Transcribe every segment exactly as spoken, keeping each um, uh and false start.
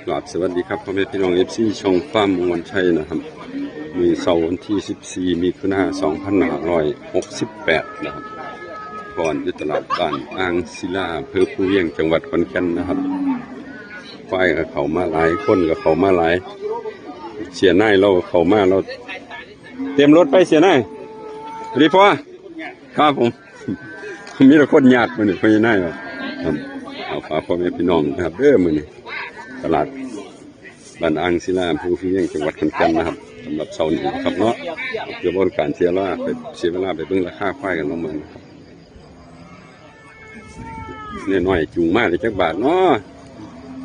กราบสวัสดีครับพ่อแม่พี่น้อง เอฟซี ช่องฟาร์มมงคลชัยนะครับ มื้อเสาร์วันที่ สิบสี่ มิถุนายน สองพันห้าร้อยหกสิบแปด นะครับ ก่อนอยู่ตลาดบ้านอ่างศิลา อำเภอภูเวียง จังหวัดขอนแก่นนะครับ ควายก็เข้ามาหลาย คนก็เข้ามาหลาย เสียนายเราก็เข้ามา เราเต็มรถไปเสียนาย สวัสดีพ่อ ครับผม มีแต่คนยากมื้อนี้ พ่อใหญ่นายว่า ครับ เอาฝากพ่อแม่พี่น้องนะครับเด้อ มื้อนี้ ตลาดบ้านอ่างศิลา อำเภอภูเวียง จังหวัดขอนแก่นนะครับ สำหรับเสาร์นี้นะครับเนาะ เพื่อบ่เป็นการเสียเวลา ไปเสียเวลาไปเบิ่งราคาควายกันลองเบิ่งนะครับ แม่น้อยจูงมาได้จักบาทเนาะ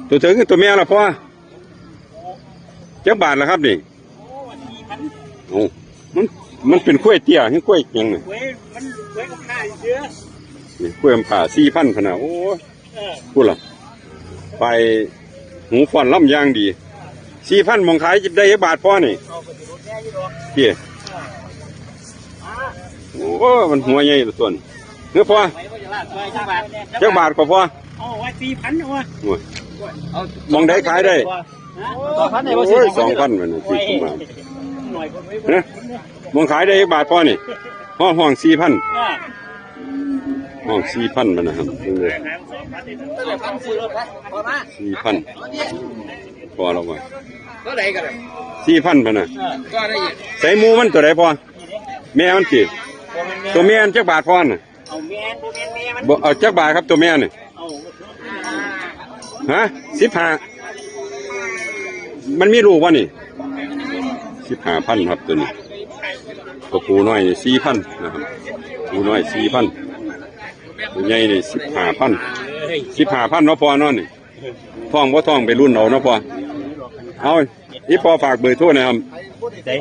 ตัวเถิงกับตัวแม่ล่ะพ่อ จักบาทล่ะครับนี่ โอ้ มัน มันเป็นควายเตี้ย หรือกล้วยหยังนี่ เว้ย มันเว้ยกับข้าเยอะ นี่กล้วยมันผ่า สี่พัน พะนะ โอ้ย เออ พูดล่ะ ไปหูฟ้อนลำอย่างดี สี่พัน หม่องขายได้จักบาทพ่อนี่ เอาไปถือรถแน่อยู่ดอก เตี้ย โอ้ มันหัวใหญ่เหลือเกิน เฮ้ยพ่อ ไปว่าจะลาดซอยจักบาท จักบาทกว่าพ่อ เอาไว้ สี่พัน เอาไว้ โอ้ย หม่องใดขายได้ ฮะ สองพัน ได้บ่ โอ้ย ซื้อ สองพัน มันน่ะ สี่พันบาท หน่อยคนไว้ ฮะ หม่องขายได้จักบาทพ่อนี่ ห้อง ห้อง สี่พัน อ่า ห้อง สี่พัน มันนะครับ เบิ่งเลย สี่พัน พอแล้วว่ะ เท่าไหร่กันล่ะ สี่พัน พะนะ เออ ก็ได้อีก ใส่หมู่มันตัวใดพ่อ แม่มันติ ตัวแม่มันจักบาทพ่อน่ะ เอาแม่น บ่แม่นแม่มัน บ่ เอาจักบาทครับตัวแม่นี่ เอา ฮะ สิบห้า มันมีลูกวะนี่ สิบห้าพันครับตัวนี้ ตัวผู้น้อยนี่ สี่พัน นะครับ ผู้น้อย สี่พัน ตัวใหญ่นี่ สิบห้าพัน สิบห้าพันเนาะพ่อเนาะนี่ ท้องบ่ท้องไปรุ่นเอาเนาะพ่อ เอา อีพ่อฝากเบอร์โทรหน่อยครับ ใส่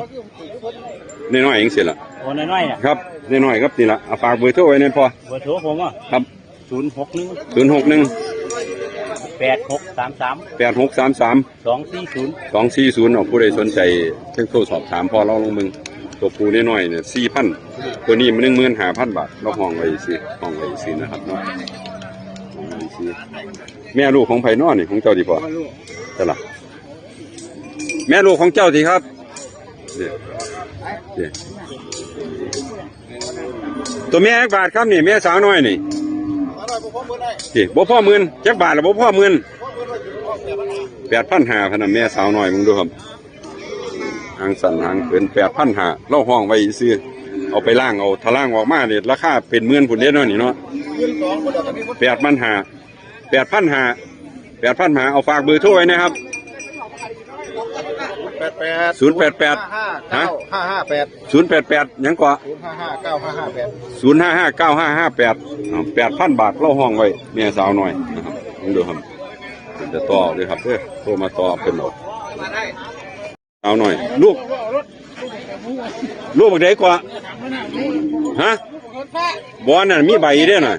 น้อยๆเองสิล่ะ โอ้ น้อยๆน่ะ ครับ น้อยๆครับนี่ล่ะ เอาฝากเบอร์โทรไว้แน่พ่อ เบอร์โทรผมอ่ะ ครับ ศูนย์หกหนึ่ง ศูนย์หกหนึ่ง แปดหกสามสาม แปดหกสามสาม สองสี่ศูนย์ สองสี่ศูนย์ เอาผู้ใดสนใจเชิญโทรสอบถามพ่อเราลองเบิ่ง ตัวผู้น้อยๆเนี่ย สี่พัน ตัวนี้มัน หนึ่งหมื่นห้าพันบาท เราห้องไว้ซื่อ ห้องไว้ซื่อนะครับเนาะ ห้องไว้ซื่อ แม่ลูกของไผน้อนี่ ของเจ้าติพ่อ จ้ะล่ะ แม่ลูกของเจ้าติครับ เนี่ย เนี่ย ตัวแม่จักบาทครับนี่ แม่สาวน้อยนี่ นี่ บ่พอหมื่น จักบาทละบ่พอหมื่น แปดพันห้าพันนะ แม่สาวน้อย มึงดูครับ หางสั้นหางเขิน แปดพันห้า เราห้องไว้ซื่อ เอาไปล้างเอา ถ้าล้างออกมาเนี่ย ราคาเป็นหมื่นพุ้นเด้เนาะนี่เนาะ แปดพันห้า แปดพันห้า แปดพันห้า เอาฝากเบอร์โทรไว้นะครับ แปดแปด ศูนย์แปดแปด ฮะ ห้าห้าแปด ศูนย์แปดแปด หยังเกาะ ศูนย์ห้าห้าเก้าห้าห้าแปด ศูนย์ห้าห้าเก้าห้าห้าแปด อ่า แปดพันบาท เราห้องไว้ แม่สาวน้อยนะครับ ลองดูครับ เดี๋ยวต่อเลยครับเด้อ โทรมาต่อเพิ่นเอา เอาหน่อย ลูก ลูกบักใดกว่า ฮะ บ่ นั่นมีใบเด้อน่ะ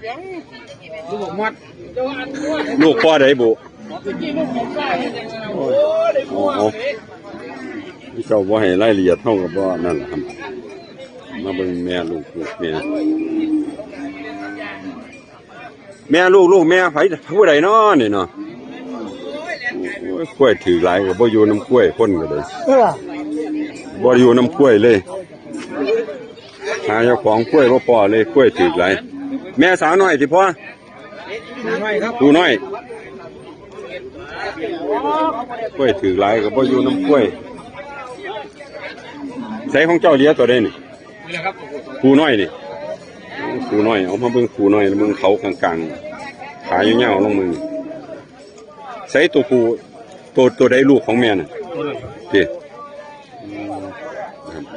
ลูกพ่อใดบุ โอ้โห เจ้าบ่ให้รายละเอียดเท่ากับบ่ นั่นล่ะครับ มาเบิ่งแม่ลูก ลูกแม่ แม่ลูก ลูกแม่ไผ ผู้ใดน้อนี่เนาะ โอ้ย ควายถือหลายก็บ่อยู่นำควายคนก็เลย เออ บ่อยู่นำควายเลย หาเจ้าของควายบ่พอเลย ควายถือหลาย แม่สาวน้อยติพ่อ น้อยครับ ผู้น้อย ควายถือหลายก็บ่อยู่นำควาย ใส่ของเจ้าเหลือตัวใดนี่ นี่แหละครับ ผู้น้อยนี่ ผู้น้อย เอามาเบิ่งผู้น้อย เบิ่งเขากลางๆ ขายาวๆ ลงมือ ใส่ตัวผู้ ตัว ตัวใดลูกของแม่น่ะ ตัวนั้นครับ ติ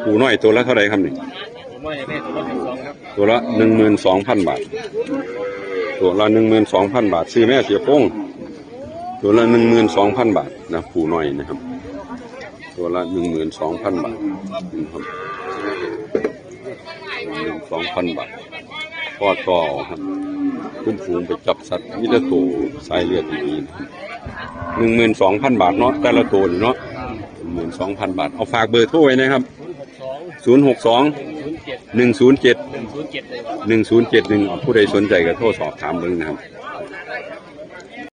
ผู้น้อยตัวละเท่าไหร่ครับนี่ ผมว่าอยากได้ตัวละสิบสองครับ ตัวละ หนึ่งหมื่นสองพันบาท ตัวละ หนึ่งหมื่นสองพันบาท ซื้อแม่เสียโป้ง ตัวละ หนึ่งหมื่นสองพันบาทนะ ผู้น้อยนะครับ ตัวละ หนึ่งหมื่นสองพันบาทนะครับ หนึ่งหมื่นสองพันบาท พ่อต่อเอาครับ คุ้มฝูงไปจับสัตว์ มีแต่ตัวสายเลือดดีๆ นะครับ หนึ่งหมื่นสองพันบาทเนาะ แต่ละตัวนี่เนาะ หนึ่งหมื่นสองพันบาท เอาฝากเบอร์โทรไว้นะครับ ศูนย์หกสอง หนึ่งศูนย์เจ็ด หนึ่งศูนย์เจ็ดหนึ่ง เอาผู้ใดสนใจก็โทรสอบถามเบิ่งนะครับ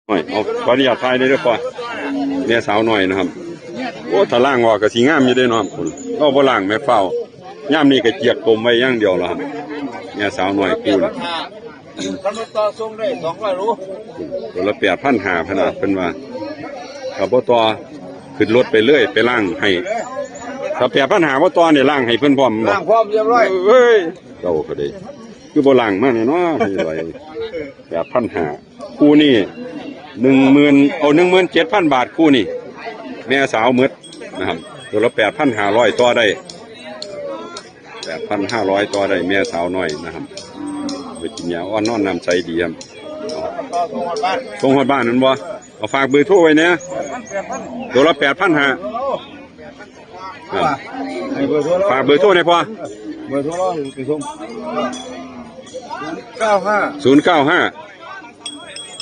โอ้ย เอา ขออนุญาตถ่ายได้ด้วยก่อน แม่สาวน้อยนะครับ โอ้ ถ้าล้างออกก็สิงามอยู่เด้เนาะครับ เราบ่ล้างแม่เฝ้า ยามนี้ก็เจียกตมไว้อย่างเดียวแล้วครับ แม่สาวน้อยคู่นี่ คันมันต่อส่งได้สองร้อยโล ตัวละแปดพันห้าพันบาท เพิ่นว่า ถ้าบ่ต่อ ขึ้นรถไปเลย ไปล้างให้ ถ้าแปดพันห้าบ่ต่อเนี่ย ล้างให้เพิ่นพร้อมบ่ ล้างพร้อมเรียบร้อย เอ้ย เจ้าก็ได้ คือบ่ล้างมาเนี่ยเนาะ ให้ไหว แปดพันห้า คู่นี่ หนึ่งหมื่น เอา หนึ่งหมื่นเจ็ดพันบาท คู่นี่ แม่สาวหมดนะครับ ตัวละแปดพันห้าร้อย ต่อได้ แปดพันห้าร้อย ต่อได้ แม่สาวน้อยนะครับ ไปกินยาอ่อนนอนน้ำใสดีครับ ส่งฮอดบ้าน ส่งฮอดบ้านนั่นบ่ เอาฝากเบอร์โทรไว้เนี่ย ตัวละแปดพันห้า อ่า ให้เบอร์โทร ฝากเบอร์โทรหน่อยพ่อ เบอร์โทรไปส่ง ศูนย์เก้าห้า ศูนย์เก้าห้า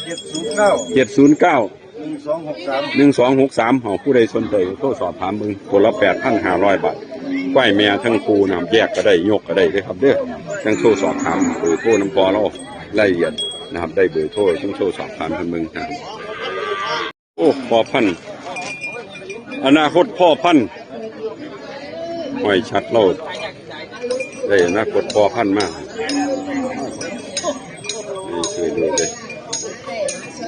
เจ็ดศูนย์เก้า เจ็ดศูนย์เก้า หนึ่งสองหกสาม หนึ่งสองหกสาม เอา ผู้ใดสนใจโทรสอบถามเบิ่ง ตัวละแปดพันห้าร้อยบาท ควายแม่ทั้งคู่นะครับ แยกก็ได้ ยกก็ได้เด้อครับเด้อ จั่งโทรสอบถามเบอร์โทรนำพ่อเรารายละเอียดนะครับ ได้เบอร์โทร จั่งโทรสอบถามเพิ่นเบิ่งนะครับ โอ้ พ่อพันธุ์ อนาคตพ่อพันธุ์ ห้อยชัดเรา ได้อนาคตพ่อพันธุ์มา นี่คือดูเลย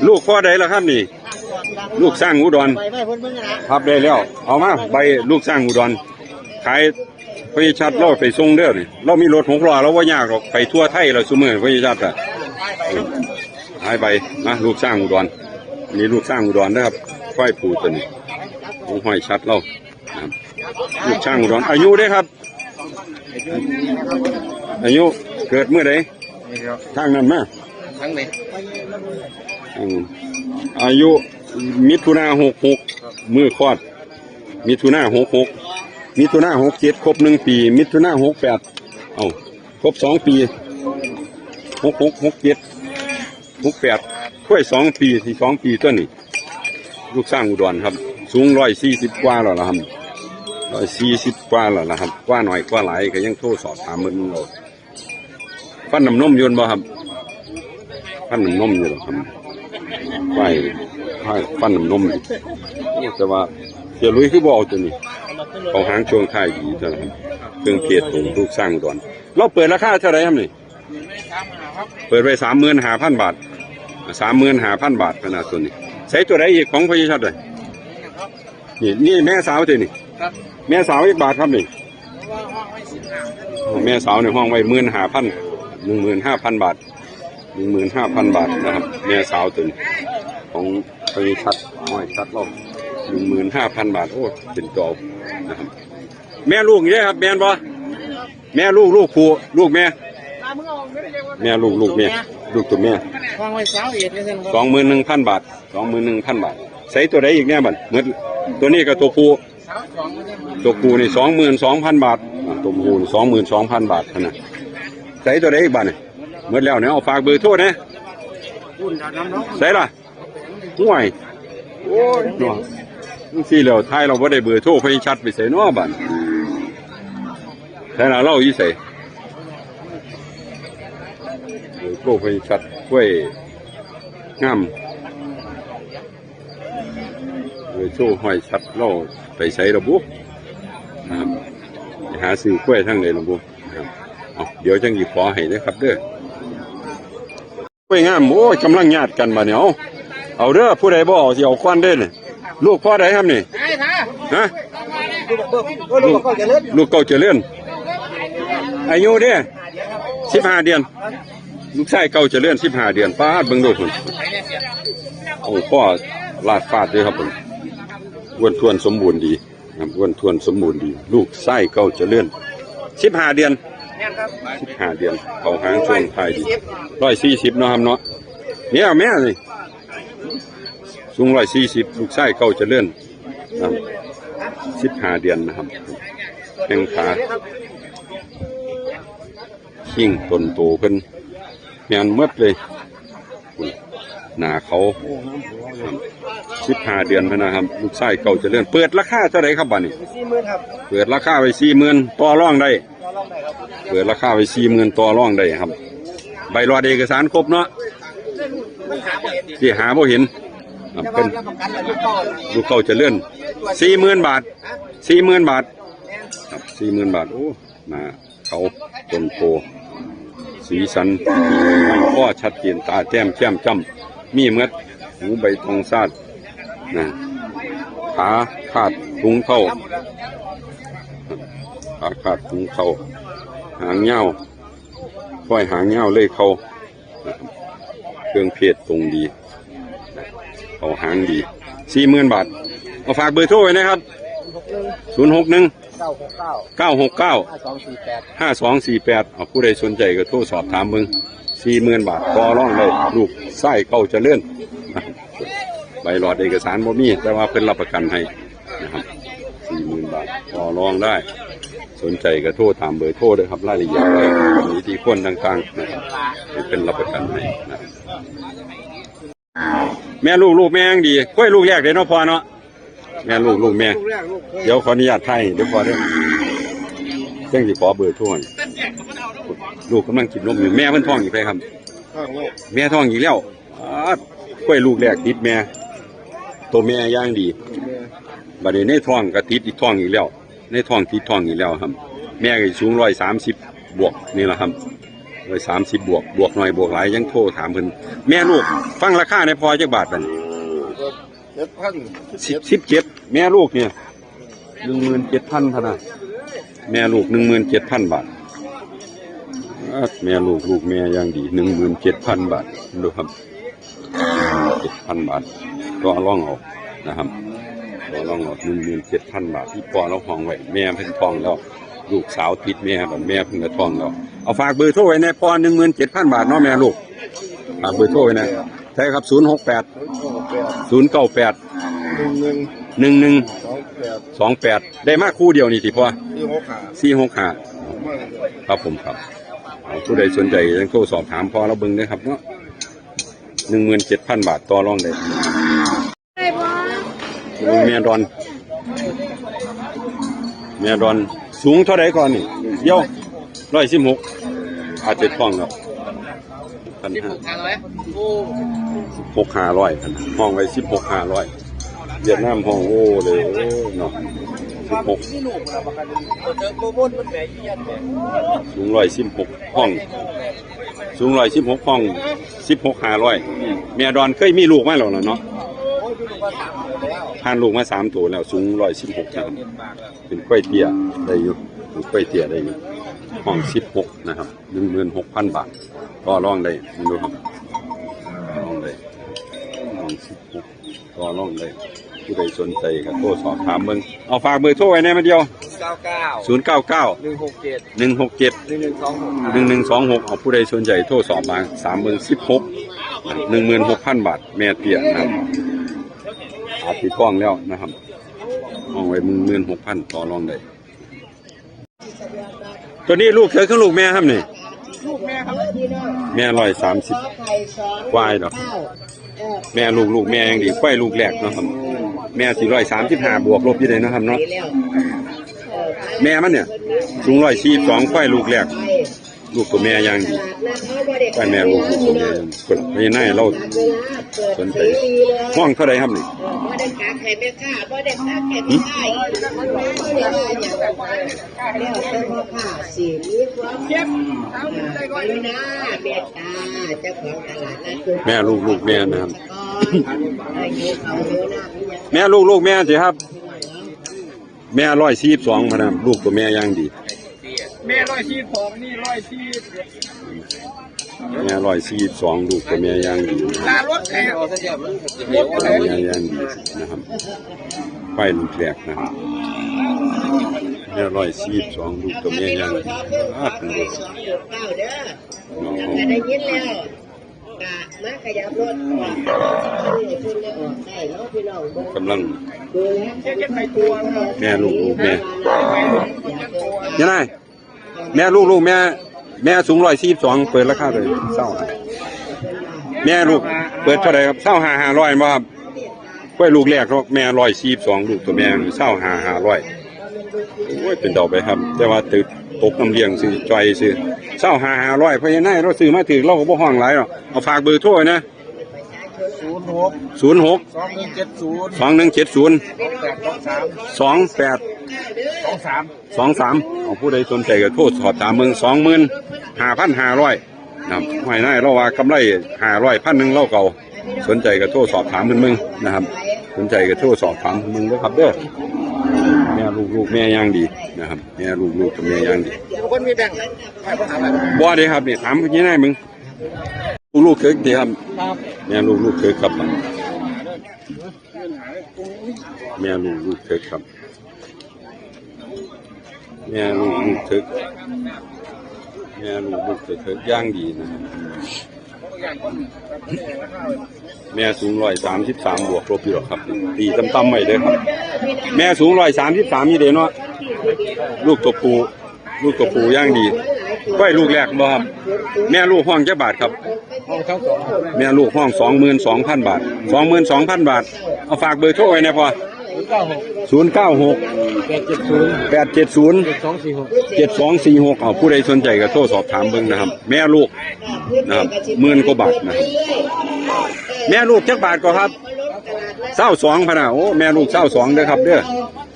ลูกพ่อใดล่ะครับนี่ ลูกช้างอุดร ไปไปเพิ่นเบิ่งกันนะ พับได้แล้ว เอามา ใบลูกช้างอุดร ขาย พ่อใหญ่ชัดเราไปส่งเด้อนี่ เรามีรถหกล้อ เราบ่ยากหรอก ไปทั่วไทยแล้วซุมื้อ พ่อใหญ่ชัดอะ หายไปนะ ลูกช้างอุดร นี่ลูกช้างอุดรนะครับ ควายผูตัวนี้ ของห้อยชัดเรานะครับ ลูกช้างอุดร อายุเด้ครับ อายุเกิดเมื่อใด นี่ครับ ทางนั้นมา ทั้งนี้ อืม อายุมิถุนาหกหก มื้อคลอด มิถุนาหกหก มิถุนาหกเจ็ด ครบหนึ่งปี มิถุนาหกแปด เอ้า ครบสองปี หกหก หกเจ็ด หกแปด ควายสองปี สิสองปีตัวนี้ ลูกช้างอุดรครับ สูงร้อยสี่สิบกว่าแล้วล่ะครับ ร้อยสี่สิบกว่าแล้วล่ะครับ กว่าหน่อยกว่าหลายก็ยังโทรสอบถามเพิ่นเรา ฟันน้ำนมอยู่บ่ครับ ฟันน้ำนมอยู่หรอกครับ ควาย ควายฟันน้ำนมอยู่ แต่ว่าเสียหลุยคือบ่เอาตัวนี้ เขาหางช่วงท้ายดีเท่านั้นครับ เครื่องเพชรของลูกช้างอุดร เราเปิดราคาเท่าไหร่ครับนี่ เปิดไว้สามหมื่นห้าพันบาท สามหมื่นห้าพันบาทขนาดตัวนี้ ใส่ตัวใดอีกของพ่อใหญ่ชัดเลย นี่ นี่แม่สาวตัวนี้ ครับ แม่สาวอีกบาทครับนี่ แม่สาวในห้องไว้หมื่นห้าพัน หนึ่งหมื่นห้าพันบาท หนึ่งหมื่นห้าพันบาทนะครับ แม่สาวตัวนี้ ของพ่อใหญ่ชัด ห้อยชัดเรา หนึ่งหมื่นห้าพันบาท โอ้ เป็นตัวนะครับ แม่ลูกนี่เด้ครับ แม่นบ่ แม่ลูก ลูกผู้ ลูกแม่ แม่ลูก ลูกแม่ ลูกตัวแม่ วางไว้สาวเอ็ดนี่ซั่นบ่ สองหมื่นหนึ่งพันบาท สองหมื่นหนึ่งพันบาท ใส่ตัวใดอีกแน่บัด หมด ตัวนี้กับตัวผู้ ตัวผู้นี่สองหมื่นสองพันบาท อ่า ตัวผู้สองหมื่นสองพันบาทเท่านั้น ใส่ตัวใดอีกบัดนี่ หมดแล้วเนี่ย เอาฝากเบอร์โทรนะ ใส่ล่ะ ห่วย โอ้ย เนาะ จั่งซี้แล้ว ท้ายเราบ่ได้เบอร์โทรพ่อใหญ่ชัดไปใส่เนาะบัด ใส่ละ เราอยู่ใส่ เบอร์โทรพ่อใหญ่ชัด ห้วยงาม เบอร์โทรห้อยชัด เราไปใส่ระบุนะครับ ไปหาซื้อควายทางใดระบุนะครับ เอา เดี๋ยวจั่งสิขอให้เด้อครับเด้อ กล้วยงาม โอ้ย กำลังญาติกันบัดนี้ เอา เอาเด้อ ผู้ใดบ่เอา สิเอาก่อนเด้อนี่ ลูกพ่อใดครับนี่ ฮะ ลูก ลูกเก้าเจริญ อายุเด้ สิบห้าเดือน ลูกชายเก้าเจริญ สิบห้าเดือน ปาด เบิ่งดูพุ่น โอ้ พ่อลาดฟาดเด้อครับผม อ้วนท้วนสมบูรณ์ดี ครับ อ้วนท้วนสมบูรณ์ดี ลูกชายเก้าเจริญ สิบห้าเดือน สิบห้าเดือน เขาหางช่วงท้ายดี ร้อยสี่สิบเนาะครับเนาะ เนี่ยแม่นี่ สูงร้อยสี่สิบ ลูกชายเก้าเจริญ ครับ สิบห้าเดือนนะครับ แข้งขา คิงต้นโตเพิ่น แม่นหมดเลย หน้าเขา ครับ สิบห้าเดือนเพิ่นนะครับ ลูกชายเก้าเจริญ เปิดราคาเท่าไหร่ครับบัดนี้ สี่หมื่นครับ เปิดราคาไว้สี่หมื่น ต่อรองได้ ต่อรองได้ครับ เปิดราคาไว้สี่หมื่น ต่อรองได้ครับ ใบหลอดเอกสารครบเนาะ มันหาบ่เห็น สิหาบ่เห็น ครับ เพิ่น ลูกเก่าเจริญ สี่หมื่นบาท สี่หมื่นบาท ครับ สี่หมื่นบาท โอ้ หน้าเขา ต้นโพ สีสัน ข้อชัดเจน ตาแจ่มแก้มจ้ำ มีหมด หูใบตองซาด นะ ขาขาดถุงเท้า ขาขาดถุงเท้า หางยาว ควายหางยาวเลยเขา นะครับ เครื่องเพศตรงดี เขาหางดี สี่หมื่นบาท เอาฝากเบอร์โทรไว้นะครับ ศูนย์หกหนึ่ง เก้าหกเก้า เก้าหกเก้า ห้าสองสี่แปด ห้าสองสี่แปด เอาผู้ใดสนใจก็โทรสอบถามเบิ่ง สี่หมื่นบาท ต่อรองได้ ลูกชายเก่าเจริญ ใบหลอดเอกสารบ่มี แต่ว่าเพิ่นรับประกันให้ นะครับ สี่หมื่นบาท ต่อรองได้ สนใจก็โทรตามเบอร์โทรเลยครับ รายละเอียดเลย มีที่คนต่างๆ นะครับ เป็นรับประกันให้นะครับ แม่ลูก ลูกแม่ยังดี กล้วยลูกแรกเลยเนาะพ่อเนาะ แม่ลูก ลูกแม่ ลูกแรก ลูกแรก เดี๋ยวขออนุญาตถ่าย เดี๋ยวขอเด้อ เจ้งสิขอเบอร์โทร ลูกกำลังกินนมอยู่ แม่มันท้องอีกไปครับ ท้องลูก แม่ท้องอีกแล้ว อ้าด กล้วยลูกแรกติดแม่ ตัวแม่ย่างดี แม่ บัดนี้ในท้องก็ติดอีกท้องอีกแล้ว ในท้องติดท้องอีกแล้วครับ แม่ก็สูงร้อยสามสิบบวกนี่แหละครับ ร้อยสามสิบบวก บวกหน่อยบวกหลายยังโทรถามเพิ่น แม่ลูก ฟังราคาในพอจักบาทบัดนี้ เจ็ดพัน สิบ สิบเจ็ด แม่ลูกเนี่ย หนึ่งหมื่นเจ็ดพันเท่านั้น แม่ลูก หนึ่งหมื่นเจ็ดพันบาท อ่ะ แม่ลูก ลูกแม่ย่างดี หนึ่งหมื่นเจ็ดพันบาท ดูครับ เจ็ดพันบาท ก็ลองเอานะครับ ก็ลองเอา หนึ่งหมื่นเจ็ดพันบาท ที่พ่อเราห้องไว้ แม่เพิ่นท้องแล้ว ลูกสาวติดแม่บัดแม่เพิ่นก็ท้องแล้ว เอาฝากเบอร์โทรไว้แน่พ่อ หนึ่งหมื่นเจ็ดพันบาทเนาะ แม่ลูก ฝากเบอร์โทรไว้นะ ใช่ครับ ศูนย์หกแปด ศูนย์เก้าแปด หนึ่งหนึ่ง หนึ่งหนึ่ง สองแปด สองแปด ได้มาคู่เดียวนี่ติพ่อ สี่หกห้า สี่หกห้า ครับผมครับ เอาผู้ใดสนใจยังโทรสอบถามพ่อเราเบิ่งเด้อครับเนาะ หนึ่งหมื่นเจ็ดพันบาท ต่อรองได้ ได้บ่ เบิ่งแม่ดอน แม่ดอน สูงเท่าใดก่อนนี่ เดี๋ยว ร้อยสิบหก อาจจะท้องแล้ว พันห้า สิบหกห้าร้อย พันห้า ห้องไว้ สิบหกห้าร้อย เวียดนามห้องโอ้เลย โอ้เนาะ สิบหก สูงร้อยสิบหก ห้อง สูงร้อยสิบหก ห้อง สิบหกห้าร้อย แม่ดอนเคยมีลูกมาแล้วล่ะเนาะ ผ่านลูกมาสามตัวแล้ว สูงร้อยสิบหก ครับ เป็นกล้วยเตี้ยได้อยู่ เป็นกล้วยเตี้ยได้อยู่ ห้อง สิบหก นะครับ หนึ่งหมื่นหกพันบาท ต่อรองได้ ดูครับ ต่อรองได้ ห้อง สิบหก ต่อรองได้ ผู้ใดสนใจก็โทรสอบถามเบิ่ง เอาฝากเบอร์โทรไว้แน่มาเดียว เก้าเก้า ศูนย์เก้าเก้า หนึ่งหกเจ็ด หนึ่งหกเจ็ด หนึ่งหนึ่งสองหก หนึ่งหนึ่งสองหก เอาผู้ใดสนใจโทรสอบมา สามหมื่น สิบหก หนึ่งหมื่นหกพันบาท แม่เตี้ยนะครับ อาทิตย์ท้องแล้วนะครับ ห้องไว้ หนึ่งหมื่นหกพัน ต่อรองได้ ตัวนี้ลูกเธอคือลูกแม่ครับนี่ ลูกแม่ครับ แม่ร้อยสามสิบ ควายเหรอ แม่ลูก ลูกแม่ยังดี ควายลูกแรกเนาะครับ แม่สี่ร้อยสามสิบห้า บวกลบอยู่เลยนะครับเนาะ แม่มันเนี่ย สูงร้อยสี่สอง ควายลูกแรก ลูกตัวแม่ยังดี ควายแม่ลูก ลูกตัวแม่ยังดี เพิ่นไม่น่าให้เราสนใจ ห้องเท่าไหร่ครับนี่ บ่ได้ตักให้แม่ค้า บ่ได้ตักให้แม่ค้าอีก แล้วแต่พ่อค้าสิมีความกรุณาเมตตาเจ้าของตลาดนัด แม่ลูก ลูกแม่นะครับ แม่ลูก ลูกแม่สิครับ แม่ร้อยสี่สิบสองพะนะ ลูกตัวแม่ยังดี แม่ร้อยสี่สิบสอง นี่ร้อยสี่สิบ แม่ร้อยสี่สิบสอง ลูกตัวแม่ยังดี ตารถแถว แม่ยังดีนะครับ ควายลูกแรกนะครับ แม่ร้อยสี่สิบสอง ลูกตัวแม่ยังดี อ่ะ เป็นลูก ได้ยินแล้ว กะมาขยับรถ กำลัง แม่ลูก ลูกแม่ ยังไง แม่ลูก ลูกแม่ แม่สูงร้อยสี่สิบสอง เปิดราคาเลย เศร้า แม่ลูก เปิดเท่าไหร่ครับ เศร้าห้า ห้าร้อยบ่ครับ กล้วยลูกแรกเนาะ แม่ร้อยสี่สิบสอง ลูกตัวแม่ เศร้าห้า ห้าร้อย โอ้ย เป็นเดาไปครับ แต่ว่าตึกตกน้ำเลี้ยงซื้อ จ่อยซื้อ เศร้าห้า ห้าร้อย เพราะฉะนั้นเราซื้อมาถือ เราก็บ่ห้องหลายหรอก เอาฝากเบอร์โทรไว้นะ ศูนย์หก ศูนย์หก สองหนึ่งเจ็ดศูนย์ สองหนึ่งเจ็ดศูนย์ สองแปดสองสาม สองแปด สองสาม สองสาม เอาผู้ใดสนใจก็โทรสอบถามเบิ่ง สองหมื่นห้าพันห้าร้อย นะครับ ห้อยนายเราว่ากำไรห้าร้อย พันหนึ่งเราเก่า สนใจก็โทรสอบถามเพิ่นเบิ่งนะครับ สนใจก็โทรสอบถามเพิ่นเบิ่งเด้อครับเด้อ แม่ลูก ลูกแม่อย่างดีนะครับ แม่ลูก ลูกกับแม่อย่างดี คนมีแบ่งค์ บ่ได้ครับนี่ถามพี่นายมึง ลูกลูกเถิกดีครับ ครับ แม่ลูกลูกเถิกครับ แม่ลูกลูกเถิกครับ แม่ลูกลูกเถิก แม่ลูกลูกเถิกเถิกอย่างดีนะครับ แม่สูงร้อยสามสิบสามบวกลบอยู่หรอกครับ ตีต่ำๆไว้เด้อครับ แม่สูงร้อยสามสิบสามนี่เด้เนาะ ลูกตัวผู้ ลูกตัวผู้อย่างดี ไว้ลูกแรกบ่ครับ แม่ลูกห้องจักบาทครับ ห้องทั้งสอง แม่ลูกห้องสองหมื่นสองพันบาท สองหมื่นสองพันบาท เอาฝากเบอร์โทรไว้นะพ่อ ศูนย์เก้าหก ศูนย์เก้าหก แปดเจ็ดศูนย์ แปดเจ็ดศูนย์ เจ็ดสองสี่หก เจ็ดสองสี่หก เอาผู้ใดสนใจก็โทรสอบถามเบิ่งนะครับ แม่ลูกนะครับ หมื่นกว่าบาทนะครับ แม่ลูกจักบาทก็ครับ เศร้าสองพะนะ โอ้ แม่ลูกเศร้าสองเด้อครับเด้อ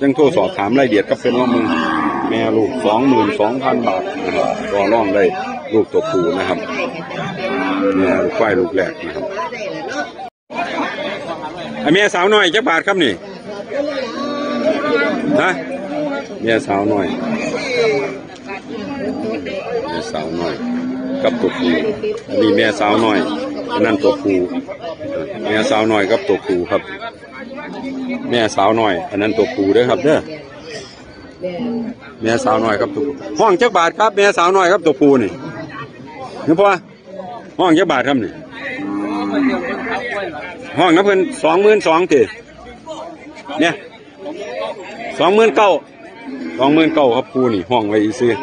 จังโทรสอบถามรายละเอียดกับเพิ่นลองเบิ่ง แม่ลูกสองหมื่นสองพันบาทนะครับ ต่อรองได้ ลูกตัวผู้นะครับ เนี่ยลูกควายลูกแรกนะครับ ไอ้แม่สาวน้อยจักบาทครับนี่ ฮะ แม่สาวน้อย แม่สาวน้อย กับตัวผู้ อันนี้แม่สาวน้อย อันนั้นตัวผู้ แม่สาวน้อยกับตัวผู้ครับ แม่สาวน้อย อันนั้นตัวผู้เด้อครับเด้อ แม่สาวน้อยกับตัวผู้ ห้องจักบาทครับ แม่สาวน้อยกับตัวผู้นี่ นี่พ่อ ห้องจักบาทครับนี่ ห้องนะเพิ่นสองหมื่นสองเด้ เนี่ย สองหมื่นเก้า สองหมื่นเก้าครับผู้นี่ ห้องไว้ซื่อ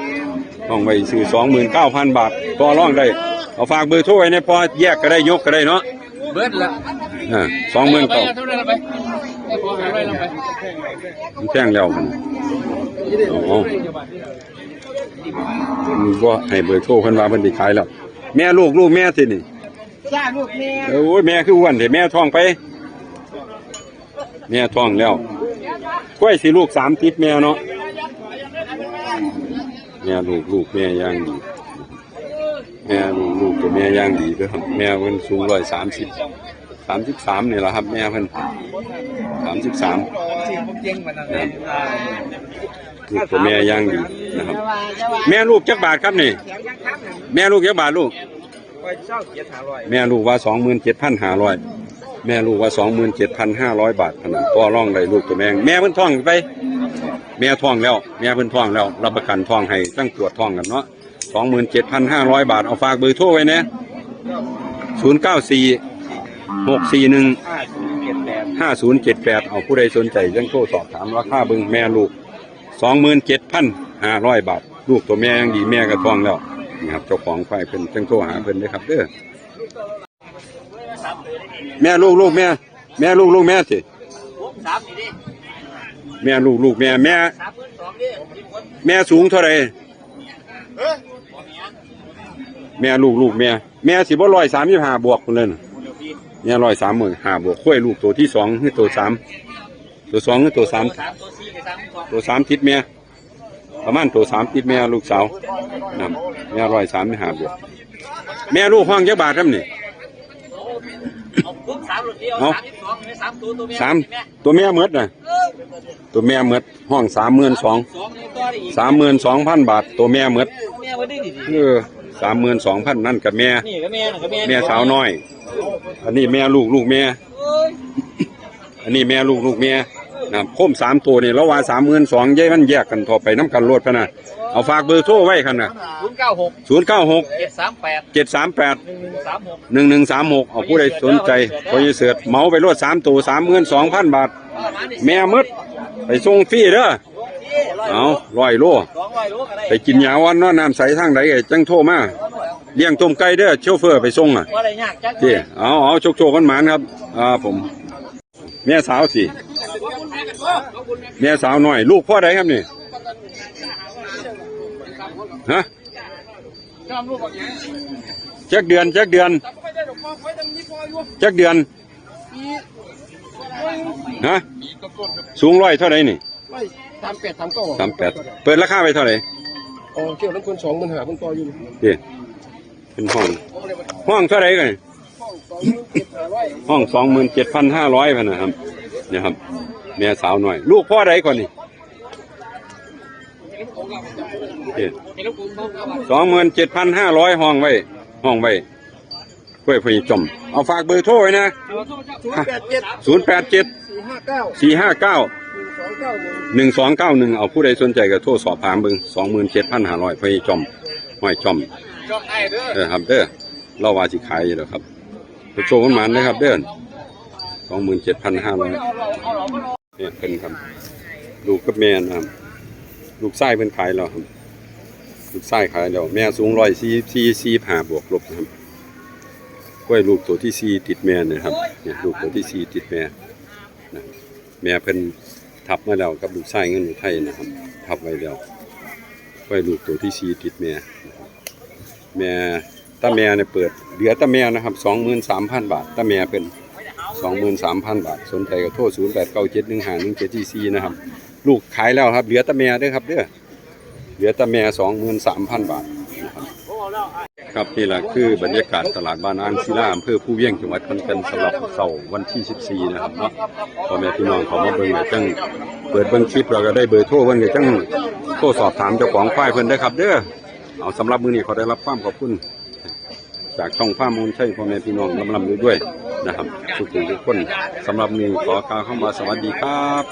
ห้องไว้ซื่อ สองหมื่นเก้าพันบาท ต่อรองได้ เอาฝากเบอร์โทรไว้เนี่ย พอแยกก็ได้ ยกก็ได้เนาะ เบิดละ อ่า สองหมื่นเก้า เท่าไหร่ละไป ให้พอหาร้อยละไป มันแพงแล้วมัน อ๋อ มันบ่ให้เบอร์โทรเพิ่นว่าเพิ่นสิขายแล้ว แม่ลูก ลูกแม่สินี่ จ้าลูกแม่ โอ้ย แม่คืออ้วนแท้ แม่ท้องไป แม่ท้องแล้ว กล้วยสิลูกสามติดแม่เนาะ แม่ลูก ลูกแม่อย่างดี แม่ลูก ลูกตัวแม่อย่างดีเด้อครับ แม่เพิ่นสูงร้อยสามสิบ สามสิบสามนี่แหละครับ แม่เพิ่น สามสิบสาม เก่งกว่านั้น นะครับ ลูกตัวแม่อย่างดีนะครับ แม่ลูกจักบาทครับนี่ แม่ลูกจักบาทลูก ไปเช่าเจ็ดห้าร้อย แม่ลูกว่าสองหมื่นเจ็ดพันห้าร้อย แม่ลูกว่าสองหมื่นเจ็ดพันห้าร้อยบาทเท่านั้น ต่อรองได้ ลูกตัวแม่ แม่เพิ่นท้องไป แม่ท้องแล้ว แม่เพิ่นท้องแล้ว รับประกันท้องให้ ตั้งตรวจท้องกันเนาะ สองหมื่นเจ็ดพันห้าร้อยบาท เอาฝากเบอร์โทรไว้นะ ศูนย์เก้าสี่ หกสี่หนึ่ง ห้าศูนย์เจ็ดแปด ห้าศูนย์เจ็ดแปด เอาผู้ใดสนใจจังโทรสอบถามราคาเบิ่ง แม่ลูก สองหมื่นเจ็ดพันห้าร้อยบาท ลูกตัวแม่ยังดี แม่ก็ท้องแล้วนะครับ เจ้าของควายเพิ่นจังโทรหาเพิ่นเด้อครับเด้อ แม่ลูก ลูกแม่ แม่ลูก ลูกแม่สิ แม่ลูก ลูกแม่ แม่ แม่สูงเท่าไหร่ แม่ลูก ลูกแม่ แม่สิบ่ร้อยสามสิบห้าบวกพุ้นเลยน่ะ แม่ร้อยสามสิบห้าบวก กล้วยลูกตัวที่สองคือตัวสาม ตัวสองคือตัวสาม ตัวสามติดแม่ ประมาณตัวสามติดแม่ลูกสาวนะ แม่ร้อยสามสิบห้าบวก แม่ลูกห้องจักบาทครับนี่ เอา สาม ตัวแม่หมดน่ะ ตัวแม่หมด ห้องสามหมื่นสอง สามหมื่นสองพันบาท ตัวแม่หมด เออ สามหมื่นสองพัน นั่นกับแม่ นี่ก็แม่นะก็แม่ แม่สาวน้อย อันนี้แม่ลูก ลูกแม่ อันนี้แม่ลูก ลูกแม่นะ โคมสามตัวนี่ เราว่าสามหมื่นสอง ยายมันแยกกันเถาะ ไปนำกันโลดพะนะ เอาฝากเบอร์โทรไว้คันน่ะ ศูนย์เก้าหก ศูนย์เก้าหก เจ็ดสามแปด เจ็ดสามแปด หนึ่งหนึ่งสามหก หนึ่งหนึ่งสามหก เอาผู้ใดสนใจ พอจะเสิร์ชเหมาไปโลดสามตัว สามหมื่นสองพันบาท แม่หมด ไปส่งฟรีเด้อ เอา ร้อยโล สองร้อยโลก็ได้ ไปกินยาอ่อนนอนน้ำใสทางใดก็จังโทรมา เลี้ยงต้มไก่เด้อ โชเฟอร์ไปส่งอ่ะ ว่าอะไรยากจัง ที่ เอา เอา โชคโชคกันหมานครับ อ่า ผม แม่สาวสิ แม่สาวน้อย ลูกพ่อใดครับนี่ ฮะ จักเดือน จักเดือน จักเดือน ฮะ สูงร้อยเท่าไหร่นี่ ร้อยสามแปด สามเก้า สามแปด เปิดราคาไปเท่าไหร่ อ๋อ เกี่ยวน้ำคนสองหมื่นห้า คนต่ออยู่ เด้ เป็นห้อง ห้องเท่าไหร่กัน ห้องสองหมื่นเจ็ดพันห้าร้อย พันนะครับ เนี่ยครับ แม่สาวหน่อย ลูกพ่อใดก่อนนี่ เด้ สองหมื่นเจ็ดพันห้าร้อย ห้องไว้ ห้องไว้ กล้วยพญาจอม เอาฝากเบอร์โทรไว้นะ ศูนย์แปดเจ็ด ศูนย์แปดเจ็ด สี่ห้าเก้า สี่ห้าเก้า หนึ่งสองเก้าหนึ่ง หนึ่งสองเก้าหนึ่ง เอาผู้ใดสนใจก็โทรสอบถามเบิ่ง สองหมื่นเจ็ดพันห้าร้อย พญาจอม ห้อยจอม เออครับเด้อ เราว่าสิขายอยู่แล้วครับ ไปโชว์มันหมานนะครับเด้อ สองหมื่นเจ็ดพันห้าร้อย เนี่ยเป็นครับ ลูกกับแม่นะครับ ลูกชายเพิ่นขายแล้วครับ ลูกชายขายแล้ว แม่สูงร้อยสี่สิบสี่ สี่สิบห้าบวกลบนะครับ กล้วยลูกตัวที่สี่ติดแม่นะครับ เนี่ยลูกตัวที่สี่ติดแม่นะ แม่เพิ่นทับมาแล้วกับลูกชายเงินอุทัยนะครับ ทับไว้แล้ว กล้วยลูกตัวที่สี่ติดแม่นะครับ แม่ ตาแม่เนี่ยเปิด เหลือตาแม่นะครับ สองหมื่นสามพันบาท ตาแม่เป็น สองหมื่นสามพันบาท สนใจก็โทร ศูนย์แปดเก้าเจ็ดหนึ่งห้าหนึ่งเจ็ดสี่สี่ นะครับ ลูกขายแล้วครับ เหลือตาแม่เด้อครับเด้อ เหลือตาแม่ สองหมื่นสามพันบาทนะครับ ครับ นี่แหละคือบรรยากาศตลาดบ้านอ่างศิลา อำเภอภูเวียง จังหวัดขอนแก่น สำหรับเสาร์วันที่ สิบสี่ นะครับเนาะ พ่อแม่พี่น้องเขามาเบิ่งก็จั่งเปิดเบิ่งคลิป แล้วก็ได้เบอร์โทรเพิ่นก็จั่งโทรสอบถามเจ้าของควายเพิ่นได้อครับเด้อ เอา สำหรับมื้อนี้ขอได้รับความขอบคุณ จากช่องฟาร์มมนชัย พ่อแม่พี่น้องร่ำๆรวยๆนะครับ ทุกๆทุกคน สำหรับมื้อนี้ขอกล่าวคำว่าสวัสดีครับ